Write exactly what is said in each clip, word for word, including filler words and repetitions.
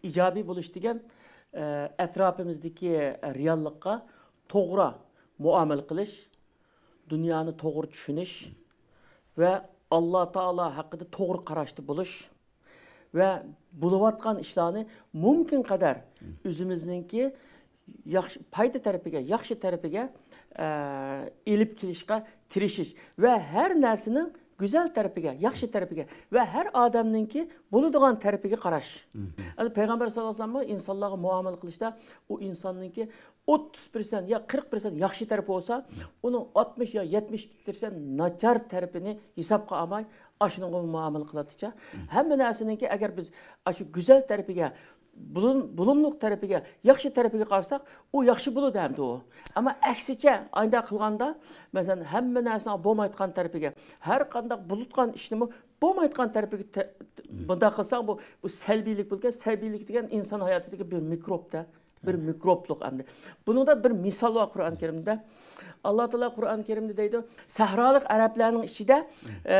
ئىجابىي بولۇش دېگەن، ئە، ئەتراپىمىزدىكى رېئاللىققا توغرا مۇئامىلە قىلىش، دۇنيانى توغرا چۈشىنىش ۋە ئاللا تائالا ھەققىدە توغرا قاراشتا بولۇش ۋە بولۇۋاتقان ئىشلارنى مۇمكىن قەدەر ئۆزىمىزنىڭكى ياخشى، پايدا تەرىپىگە، ياخشى تەرىپىگە، ئە، ئېلىپ كېلىشقا تىرىشىش ۋە ھەر نەرسىنىڭ گۈزەل تەرىپىگە، ياخشى تەرىپىگە ۋە ھەر ئادەمنىڭكى بولىدىغان تەرىپىگە قاراش. ئەمدى پەيغەمبەر ساللاللاھۇ ئەلەيھى ۋەسەللەم ئىنسانلارغا مۇئامىلە قىلىشتا ئۇ ئىنساننىڭكى ئوتتۇز پىرسەنت يا قىرىق پىرسەنت ياخشى تەرىپى بولسا، ئۇنىڭ ئاتمىش يا يەتمىش پىرسەنت ناچار تەرىپىنى ھېسابقا ئالماي، ئاشۇنىڭغا مۇئامىلە قىلاتتىچە. ھەممە نەرسىنىڭكى ئەگەر بىز ئاشۇ گۈزەل تەرىپىگە، بولۇم-، بولۇملۇق تەرىپىگە، ياخشى تەرىپىگە قارىساق، ئۇ ياخشى بولىدۇ ئەمدى ئۇ. ئەمما ئەكسىچە ئايدا قىلغاندا، مەسىلەن، ھەممە نەرسىنىڭ بولمايدىغان تەرىپىگە، ھەر قانداق بولىدىغان ئىشنىمۇ بولمايدىغان تەرىپىگە تە-، بۇنداق قىلساق، بۇ، بۇ سەلبىيلىك بولىدىكەن. سەلبىيلىك دېگەن ئىنسان ھاياتىدىكى بىر مىكروب-تە. بىر مىكروبلۇق ئەمدى. بۇنىڭدا بىر مىسال بار قۇرئان كەرىمدە. ئاللا تائالا قۇرئان كەرىمدە دەيدۇ، سەھرالىق ئەرەبلەرنىڭ ئىچىدە، ئە،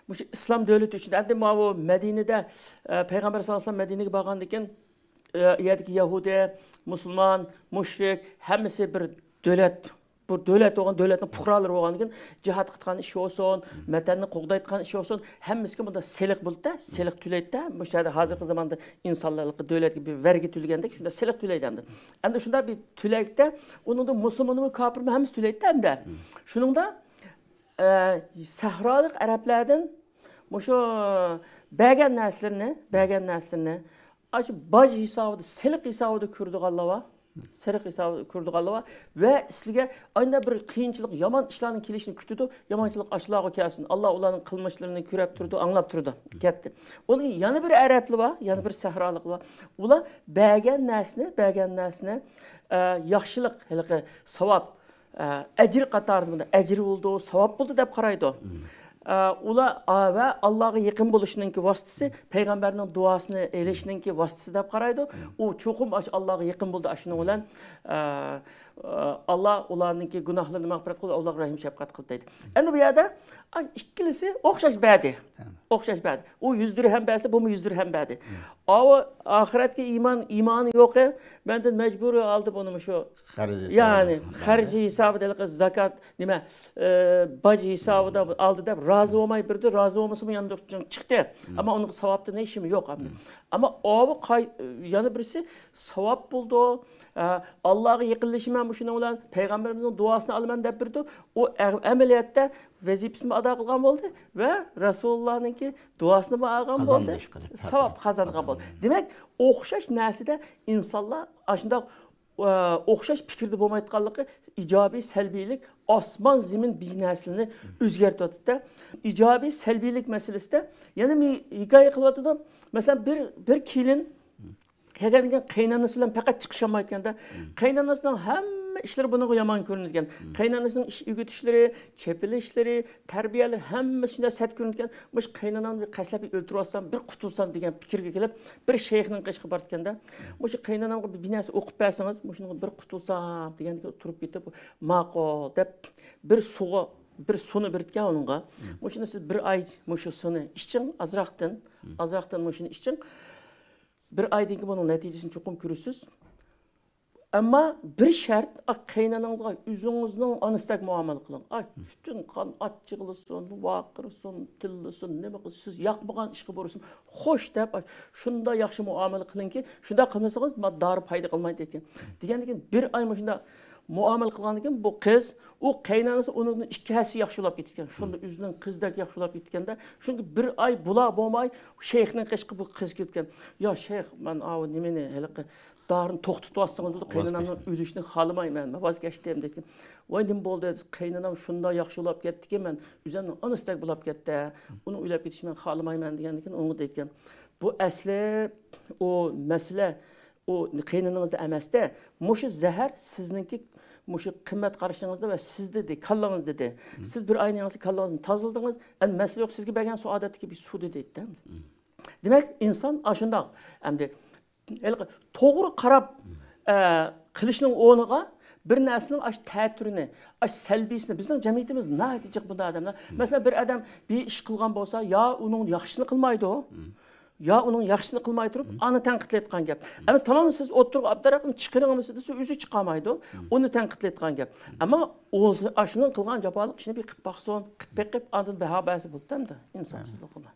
مۇشۇ ئىسلام دۆلىتى ئۈچۈن، ئەمدى ماۋۇ مەدىنىدە، ئە، پەيغەمبەر ساللاللاھۇ ئەلەيھى ۋەسەللەم مەدىنىگە بارغاندىن كېيىن، ئە، يەردىكى يەھۇدىي، مۇسۇلمان، مۇشرىك، ھەممىسى بىر دۆلەت، بۇ دۆلەت بولغان، دۆلەتنىڭ پۇقرالىرى بولغاندىن كېيىن، جىھاد قىلىدىغان ئىش بولسۇن، ۋەتەننى قوغدايدىغان ئىش بولسۇن، ھەممىسىگە بۇنداق سېلىق بولىدۇ-دە، سېلىق تۆلەيدۇ-دە. مۇشۇ يەردە ھازىرقى زاماندا ئىنسانلارلىققا دۆلەتكە بىر ۋەرگى تۆلىگەندەك، شۇنداق سېلىق تۆلەيدۇ ئەمدى. ئەمدى شۇنداق بىر تۆلەيدۇ-دە، ئۇنىڭدا مۇسۇلمانمۇ، كاپىرمۇ، ھەممىسى تۆلەيدۇ-دە ئەمدى. شۇنىڭدا، ئە، سەھرالىق ئەرەبلەردىن مۇشۇ بەرگەن نەرسىلىرىنى، بەرگەن نەرسىلىرىنى ئاشۇ باج ھېسابىدا، سېلىق ھېسابىدا كۆرىدىغانلار بار. سېلىق ھېسابىدا كۆرىدىغانلار بار. ۋە سىلىگە ئاينا بىر قىيىنچىلىق، يامان ئىشلارنىڭ كېلىشىنى كۈتىدۇ. يامانچىلىق ئاشۇلارغا كەلسۇن. ئاللا ئۇلارنىڭ قىلمىشلىرىنى كۆرەپ تۇرىدۇ، ئاڭلاپ تۇرىدۇ. كەتتى. ئۇنىڭ يەنە بىر ئەرەبلىرى بار، يەنە بىر سەھرالىقلار بار. ئۇلار بەرگەن نەرسىنى، بەرگەن نەرسىنى، ئە، ياخشىلىق، ھېلىقى ساۋاب، ئە، ئەجىر قاتارىدا، ئەجىر بولىدۇ، ساۋاب بولىدۇ دەپ قارايدۇ. ئە، ئۇلار، ئا، ۋە ئاللاغا يېقىن بولۇشنىڭكى ۋاسىتىسى، پەيغەمبەرنىڭ دۇئاسىنى ئېلىشنىڭكى ۋاسىتىسى دەپ قارايدۇ. ئۇ چوقۇم ئاشۇ ئاللاغا يېقىن بولدى، ئاشۇنىڭ بىلەن، ئە، ئە، ئاللا ئۇلارنىڭكى گۇناھلىرىنى مەغپىرەت قىلدى، ئۇلارغا رەھىم شەپقەت قىلدى دەيدۇ. ئەمدى بۇ يەردە، ئا، ئىككىلىسى ئوخشاش بەردى. ئوخشاش بەردى. ئۇ يۈز دىرھەم بەرسە، بۇمۇ يۈز دىرھەم بەردى. ئاۋۇ ئاخىرەتكە ئىمان، ئىمانى يوقى، مەندىن مەجبۇرىي ئالدى بۇنىمۇ شۇ. خەرج ھېسابىدا. يەنى خەرج ھېسابىدا، ھېلىقى زاكات، نېمە، ئە، باج ھېسابىدا ئالدى دەپ رازى بولماي بېرىدۇ، رازى بولمىسىمۇ يەنە چىقتى. ئەمما ئۇنىڭ ساۋابتىن ھېچ نېمە يوق ئەمدى. ئەمما ئاۋۇ قاي-، يەنە بىرسى ساۋاب بولىدۇ. ئە، ئاللاغا يېقىنلىشىمەن مۇشۇنىڭ بىلەن، پەيغەمبىرىمىزنىڭ دۇئاسىنى ئالىمەن دەپ بېرىدۇ. ئۇ ئە-، ئەمەلىيەتتە ۋەزىپىسىنىمۇ ئادا قىلغان بولدى ۋە رەسۇلۇللانىڭكى دۇئاسىنىمۇ ئالغان بولدى. قازاندى ئىشقىلىپ. ساۋاب قازانغان بولدى. دېمەك، ئوخشاش نەرسىدە ئىنسانلار ئاشۇنداق، ئە، ئوخشاش پىكىردە بولمايدىغانلىقى ئىجابىي، سەلبىيلىك ئاسمان زېمىن بىر نەرسىلەرنى ئۆزگەرتىۋاتىدۇ. ئىجابىي، سەلبىيلىك مەسىلىسىدە يەنە بىر ھېكايە قىلىۋاتىدۇ. مەسىلەن، بىر، بىر كېلىن كەلگەندىن كېيىن قېيىنانىسى بىلەن پەقەت چىقىشالمايدىكەندە، قېيىنانىسىنىڭ ھەممە ئىشلىرى بۇنىڭغا يامان كۆرۈنىدىكەن. قېيىنانىسىنىڭ ئىش ئۆگىتىشلىرى، چېپىلىشلىرى، تەربىيەلىرى ھەممىسى شۇنداق سەت كۆرۈنىدىكەن. مۇشۇ قېيىنانامنى بىر قەستلەپ ئۆلتۈرۈۋالسام، بىر قۇتۇلسام دېگەن پىكىرگە كېلىپ، بىر شەيخنىڭ قېشىغا بارىدىكەندە، مۇشۇ قېيىنانامغا بىر نەرسە ئوقۇپ بەرسىڭىز، مۇشۇنىڭغا بىر قۇتۇلسام دېگەندىكىن تۇرۇپ كېتىپ، ماقۇل دەپ بىر سۇغا، بىر سۇنى بېرىدىكەن ئۇنىڭغا. مۇشۇنى سىز بىر ئاي مۇشۇ سۇنى ئىچىڭ، ئازراقتىن، ئازراقتىن مۇشۇنى ئىچىڭ. بىر ئايدىن كېيىن بۇنىڭ نەتىجىسىنى چوقۇم كۆرىسىز. ئەمما بىر شەرت، ئا، قېيىنانىڭىزغا ئۆزىڭىزنىڭ ئانىسىدەك مۇئامىلە قىلىڭ. ئاي، پۈتۈن قان ئاچ يىغلىسۇن، ۋارقىرىسۇن، تىللىسۇن، نېمە قىلسا، سىز ياقمىغان ئىشقا بۇرىسۇن، خوش دەپ، ئاي، شۇنداق ياخشى مۇئامىلە قىلىڭكى، شۇنداق قىلمىسىڭىز، ما-، دارى پايدا قىلمايدۇ دېگەن. دېگەندىن كېيىن بىر ئاي مۇشۇنداق مۇئامىلە قىلغاندىن كېيىن بۇ قىز، ئۇ قېيىنانىسى ئۇنىڭدىن ئىككى ھەسسە ياخشى بولاپ كېتىدىكەن. شۇنداق ئۆزىنىڭ قىزىدەك ياخشى بولاپ كېتىدىكەندە. چۈنكى بىر ئاي بولا بولماي شەيخنىڭ قېشىغا بۇ قىز كېلىدىكەن. يا شەيخ، مەن ئاۋۇ نېمىنى، ھېلىقى دارىنى توختىتىۋاتسىڭىز بولىدۇ، قېيىنانامنىڭ ئۆلۈشىنى خالىمايمەن، مەن ۋاز كەچتىم دەيدىكەن. ۋاي نېمە بولدى؟ قېيىنانام شۇنداق ياخشى بولاپ كەتتىكى، مەن ئۆزۈمنىڭ ئانىسىدەك بولاپ كەتتى. ئۇنىڭ ئۆلۈپ كېتىشىنى مەن خالىمايمەن دېگەندىكىن ئۇنىڭغا دەيدىكەن. بۇ ئەسلى ئۇ مەسىلە ئۇ قېيىنىڭىزدا ئەمەستە، مۇشۇ زەھەر سىزنىڭكى مۇشۇ قىممەت قارىشىڭىزدا ۋە سىزدە دېدى، كاللىڭىز دېدى. سىز بىر ئاينىڭ ئىچىدە كاللىڭىزنى تازىلىدىڭىز، ئەمدى مەسىلە يوق، سىزگە بەرگەن سۇ ئادەتتىكى بىر سۇ دېدى. دېمەك، ئىنسان ئاشۇنداق ئەمدى ھېلىقى توغرا قاراپ، ئە، قىلىشنىڭ ئورنىغا بىر نەرسىنىڭ ئاشۇ تەتۈرىنى، ئاشۇ سەلبىيسىنى، بىزنىڭ جەمئىيىتىمىز ناھايىتى جىق بۇنداق ئادەملەر. مەسىلەن، بىر ئادەم بىر ئىش قىلغان بولسا، يا ئۇنىڭ ياخشىسىنى قىلمايدۇ، يا ئۇنىڭ ياخشىسىنى قىلماي تۇرۇپ، ئانا تەنقىدلەيدىغان گەپ. ئەمەسە، تامام سىز ئوتتۇرىغا ئابدۇرەقىمنى چىقىرىڭ ئەمەسە دېسە، ئۆزى چىقالمايدۇ. ئۇنى تەنقىدلەيدىغان گەپ. ئەمما ئۇ ئاشۇنىڭ قىلغان جاپالىق ئىشىنى بىر قىلىپ باقسۇن، قىلىپ بېقىپ، ئاندىن بەھا بەرسە بولىدۇ ئەمدى، ئىنسانسىزلىقىنى.